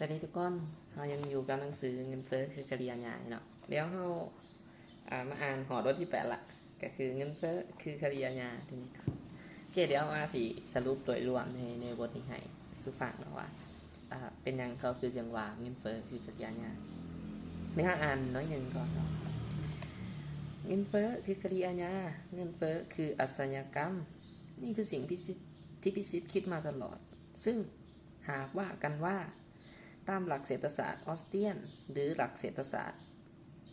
ສະຫວັດດີທຸກຄົນ, ເຮົາຍັງຢູ່ກັບໜັງສືເງິນເຟີ້ຄືຄະດີອາຍາເນາະ. ດຽວເຮົາ ອ່າ ມາອ່ານຮອດບົດທີແປດລະ ກໍຄືເງິນເຟີ້ຄືຄະດີອາຍາ. ທີນີ້ ໂອເຄ ດຽວອາຊິສະຫຼຸບໂດຍລວມໃນ ໃນບົດນີ້ໃຫ້ສູ່ຟັງເນາະວ່າ ອ່າ ເປັນຫຍັງເຂົາຄືຈັ່ງວ່າເງິນເຟີ້ຄືຄະດີອາຍາ. ດຽວເຮົາອ່ານໜ້ອຍໜຶ່ງກ່ອນເນາະ. ເງິນເຟີ້ຄືຄະດີອາຍາ, ເງິນເຟີ້ຄືອາຊະຍາກຳ. ນີ້ຄືສິ່ງທີ່ພິຊິດ ທີ່ພິຊິດຄິດມາຕະຫຼອດ. ຊຶ່ງຫາກວ່າກັນວ່າ ຕາມຫຼັກເສດຖະສາດອອສເຕຣຽນ ຫຼື ຫຼັກເສດຖະສາດ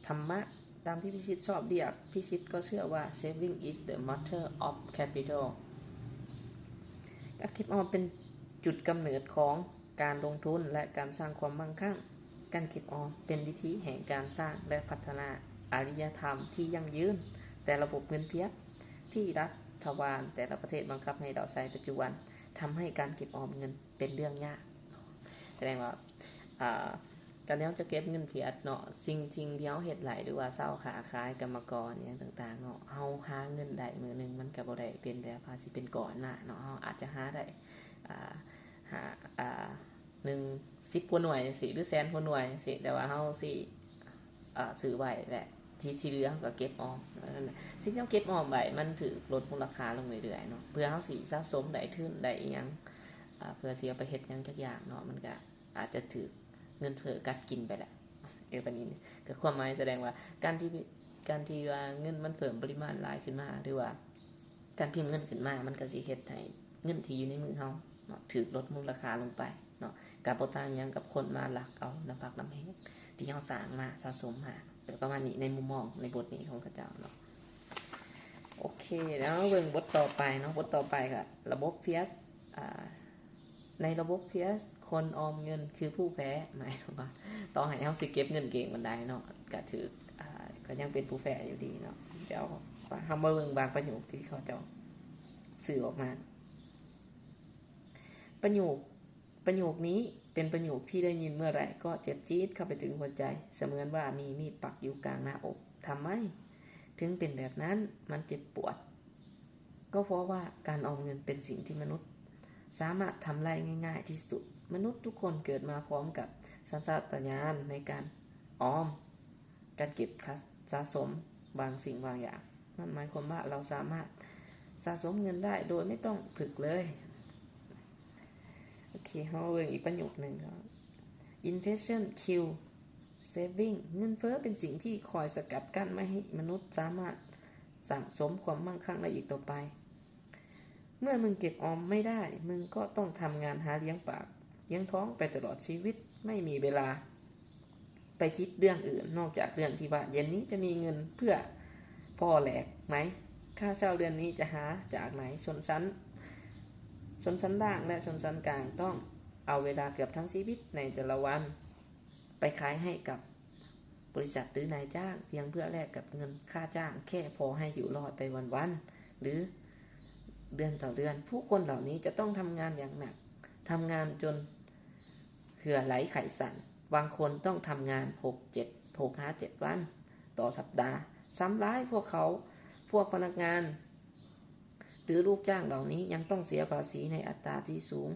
ທຳມະ, ຕາມທີ່ພິຊິດຊອບລຽກ, ພິຊິດກໍເຊື່ອວ່າ saving is the mother of capital. ການເກັບອອມເປັນຈຸດກຳເນີດຂອງການລົງທຶນ ແລະ ການສ້າງຄວາມໝັ້ງຄັ່ງ. ການເກັບອອມເປັນວິທີແຫ່ງການສ້າງ ແລະ ພັດທະນາອາລິຍະທຳທີ່ຢັ້ງຢືນ. ແຕ່ລະບົບເງິນພຽງທີ່ລັດຖະບານແຕ່ລະປະເທດບັງຄັບໃຫ້ເຮົາໃຊ້ປັດຈຸບັນ ທຳໃຫ້ການເກັບອອມເງິນ ເປັນເລື່ອງຍາກ. ສະແດງວ່າ ອ່າ ການທີ່ເຮົາຈະເກັບເງິນພຽດເນາະ, ສິ່ງ ສິ່ງທີ່ເຮົາເຮັດໄລ່ ຫຼືວ່າເຊົ່າຄ້າຂາຍ ກຳມະກອນ ຫຍັງຕ່າງໆເນາະ, ເຮົາຫາເງິນໄດ້ມື້ໜຶ່ງ ມັນກໍບໍ່ໄດ້ເປັນແບບວ່າຊິເປັນກ້ອນມາເນາະ. ເຮົາອາດຈະຫາໄດ້ ອ່າ ຫາ ອ່າ ໜຶ່ງ ສິບກວ່າໜ່ວຍຈັ່ງຊີ້ ຫຼື ແສນກວ່າໜ່ວຍຈັ່ງຊີ້, ແຕ່ວ່າເຮົາຊິ ອ່າ ຊື້ໄວ້ ແລະ ທີ່ ທີ່ເຫຼືອເຮົາກໍເກັບອອມ. ນັ້ນແຫຼະ ສິ່ງທີ່ເຮົາເກັບອອມໄວ້ ມັນຖືກລົດມູນລະຄ່າລົງເລື້ອຍໆເນາະ, ເພື່ອເຮົາຊິສະສົມໄດ້ທຶນໄດ້ອີ່ຫຍັງ ອ່າ ເພື່ອຊິເອົາໄປເຮັດຫຍັງຈັກຢ່າງເນາະ, ມັນກະອາດຈະຖືກເງິນເຟີ້ກັດກິນໄປແຫຼະ. ເອີ ປານນີ້ ກໍຄວາມໝາຍສະແດງວ່າ ການທີ່ ການທີ່ວ່າເງິນມັນເພີ່ມປະລິມານຫຼາຍຂຶ້ນມາ ຫຼືວ່າ ການພິມເງິນຂຶ້ນມາ ມັນກໍຊິເຮັດໃຫ້ເງິນທີ່ຢູ່ໃນມືເຮົາເນາະ ຖືກລົດມູນລະຄ່າລົງໄປເນາະ, ກໍບໍ່ຕ່າງຫຍັງກັບຄົນມາລັກເອົານ້ຳພັກນ້ຳແຮງທີ່ເຮົາສ້າງມາ ສະສົມມາ. ກໍປະມານນີ້ ໃນມຸມມອງໃນບົດນີ້ຂອງເຂົາເຈົ້າເນາະ. ໂອເຄ ແລ້ວເບິ່ງບົດຕໍ່ໄປເນາະ, ບົດຕໍ່ໄປກໍລະບົບ Fiat ອ່າ ໃນລະບົບ Fiat ຄົນອອມເງິນຄືຜູ້ແພ້, ໝາຍເຖິງວ່າ ຕໍ່ໃຫ້ເຮົາຊິເກັບເງິນເກັ່ງປານໃດເນາະ ກະຖືກ ອ່າ ກະຍັງເປັນຜູ້ແພ້ຢູ່ດີເນາະ. ດຽວເຮົາມາເບິ່ງບາງປະໂຫຍກທີ່ເຂົາເຈົ້າຊື້ອອກມາ. ປະໂຫຍກ ປະໂຫຍກນີ້ເປັນປະໂຫຍກທີ່ໄດ້ຍິນເມື່ອໃດກໍເຈັບจี๊ດເຂົ້າໄປເຖິງຫົວໃຈ, ສະເໝືອນວ່າມີມີດປັກຢູ່ກາງໜ້າອົກ. ທຳໄມເຖິງເປັນແບບນັ້ນ? ມັນເຈັບປວດ. ກໍເພາະວ່າການອອມເງິນເປັນສິ່ງທີ່ມະນຸດສາມາດທຳລາຍງ່າຍໆທີ່ສຸດ. ມະນຸດທຸກຄົນເກີດມາພ້ອມກັບສັນຊາດຕະຍານໃນການອອມ, ການເກັບສະສົມບາງສິ່ງບາງຢ່າງ. ນັ້ນໝາຍຄວາມວ່າເຮົາສາມາດສະສົມເງິນໄດ້ໂດຍບໍ່ຕ້ອງຝຶກເລີຍ. ໂອເຄ ເຮົາເບິ່ງອີກປະໂຫຍກໜຶ່ງເນາະ. Inflation kill saving. ເງິນເຟີ້ເປັນສິ່ງທີ່ຄອຍສະກັດກັ້ນໄວ້ໃຫ້ມະນຸດສາມາດສະສົມຄວາມໝັ້ງຄັ່ງໄດ້ອີກຕໍ່ໄປ. ເມື່ອມຶງເກັບອອມໄມ່ໄດ້, ມຶງກໍຕ້ອງທຳງານຫາລ້ຽງປາກລ້ຽງທ້ອງໄປຕະຫຼອດຊີວິດ, ໄມ່ມີເວລາ ໄປຄິດເລື່ອງອື່ນນອກຈາກເລື່ອງທີ່ວ່າ ເຢັນນີ້ຈະມີເງິນເພື່ອພໍແລກໄໝ? ຄ່າເຊົ່າເດືອນນີ້ຈະຫາຈາກໃນ? ຊົນຊັ້ນ ຊົນຊັ້ນລ່າງ ແລະ ຊົນຊັ້ນກາງຕ້ອງເອົາເວລາເກືອບທັງຊີວິດໃນແຕ່ລະວັນໄປຂາຍໃຫ້ກັບບໍລິສັດ ຫຼື ນາຍຈ້າງ ພຽງເພື່ອແລກກັບເງິນຄ່າຈ້າງແຄ່ພໍໃຫ້ຢູ່ລອດໄປວັນໆ ຫຼື ເດືອນຕໍ່ເດືອນ. ຜູ້ຄົນເຫຼົ່ານີ້ຈະຕ້ອງທຳງານຢ່າງໜັກ, ທຳງານຈົນ ເຫື່ອໄຫຼໄຂສັນ. ບາງຄົນຕ້ອງທຳງານຫົກ ເຈັດ ຫົກຫາເຈັດວັນຕໍ່ສັບດາ. ຊ້ຳຫຼາຍ, ພວກເຂົາ, ພວກພະນັກງານ ຫຼື ລູກຈ້າງເຫຼົ່ານີ້ຍັງຕ້ອງເສຍພາສີໃນອັດຕາທີ່ສູງ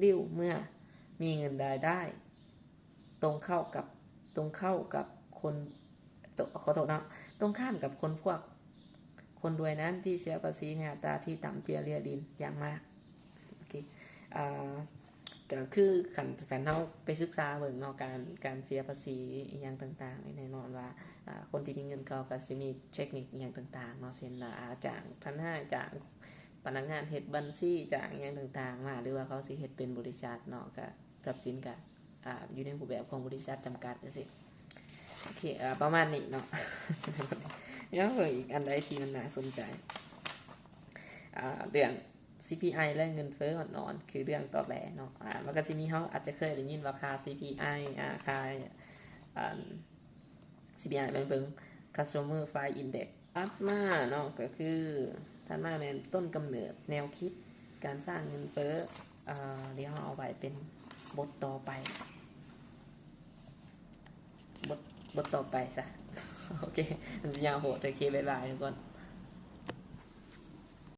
ລິ້ວເມື່ອມີເງິນລາຍໄດ້ ຕົງເຂົ້າກັບ, ຕົງເຂົ້າກັບຄົນ, ໂຕ, ຂໍໂທດເນາະ, ຕົງຂ້າມກັບຄົນພວກ ຄົນລວຍນັ້ນທີ່ເສຍພາສີໃນອັດຕາທີ່ຕ່ຳເຈ້ຍລຽດິນຢ່າງມາກ. ໂອເຄ ອ່າ ກໍຄືຄັນ, ຄັນເຮົາໄປສຶກສາເບິ່ງເນາະ ການ, ການເສຍພາສີອີ່ຫຍັງຕ່າງໆ ແນ່ນອນວ່າ ອ່າ ຄົນທີ່ມີເງິນເຂົາກໍຊິມີເທັກນິກອີ່ຫຍັງຕ່າງໆເນາະ ເຊັ່ນວ່າ ອ່າ ຈ້າງທະນາຍ, ຈ້າງພະນັກງານເຮັດບັນຊີ, ຈ້າງອີ່ຫຍັງຕ່າງໆມາ ຫຼືວ່າເຂົາຊິເຮັດເປັນບໍລິສັດເນາະ ກໍຊັບສິນກໍ ອ່າ ຢູ່ໃນຮູບແບບຂອງບໍລິສັດຈຳກັດຈັ່ງຊີ້. ໂອເຄ ອ່າ ປະມານນີ້ເນາະ. ແລ້ວເບິ່ງອີກອັນໃດທີ່ມັນໜ້າສົນໃຈ ອ່າ ເລື່ອງ ຊີພີໄອ ແລະ ເງິນເຟີ້ອ່ອນໆ ຄືເລື່ອງຕອນແລກເນາະ. ອ່າ ມັນກໍຊິມີ, ເຮົາອາດຈະເຄີຍໄດ້ຍິນວ່າຄ່າ ຊີພີໄອ ອ່າ ຄ່າ ອ່າ ຊີພີໄອ ແມ່ນເບິ່ງ Consumer Price Index. ຖັດມາເນາະ ກໍຄື ຖັດມາແມ່ນຕົ້ນກຳເນີດແນວຄິດການສ້າງເງິນເຟີ້ ເອີ ດຽວເຮົາເອົາໄວ້ເປັນບົດຕໍ່ໄປ, ບົດ, ບົດຕໍ່ໄປຊະ. ໂອເຄ ມັນຊິຍາວໂພດ. ໂອເຄ ບາຍບາຍທຸກຄົນ.